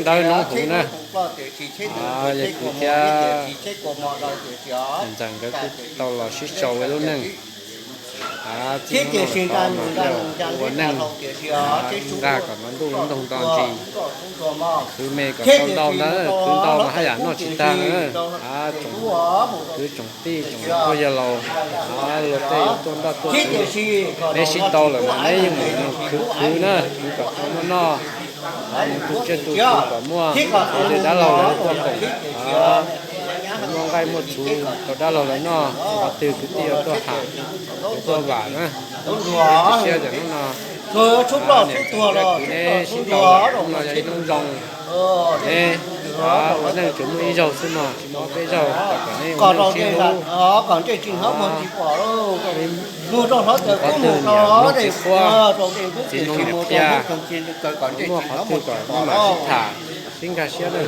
Tawb noob huv na. Yog kuv thiab ntxawm nkawd kuj tau los sib sau ua lub neej. Txij hnub no mas ua neej nqag kom nto ntuj nto ntsis, khwv me kom tau ntau ntawd, khwv ntau mas haj yam noj tsis tag na. Tsoom kwv tsoom tij tsoom phooj ywg laus, luag tej yuav tuaj nroj tuaj tsuv, neb sib tau lawm mas neb yeej mus khwv khwv na, khwv kom tau noj noj, mus tu tsiaj tu txhuv kom muaj, ua tej dab laug lawv tuaj koom, muaj nqaij muaj txhuv rau dab laug lawv noj, qhov twg kwv tij yuav tuaj ham, yuav tuaj vam na. Ib siab tias hnub no niam txiv kwv neb sib tau, hnub no yog ib hnub zoo, neb ua neej tsuas muaj ib zaug xwb no, tsis muaj peb zaug, kom neb ua neej sib hlub. Qhov twg niam txiv qhuab, txiv hmoob niam qhia, muaj qhov twg kom maj mam sib tham, sib nkag siab na.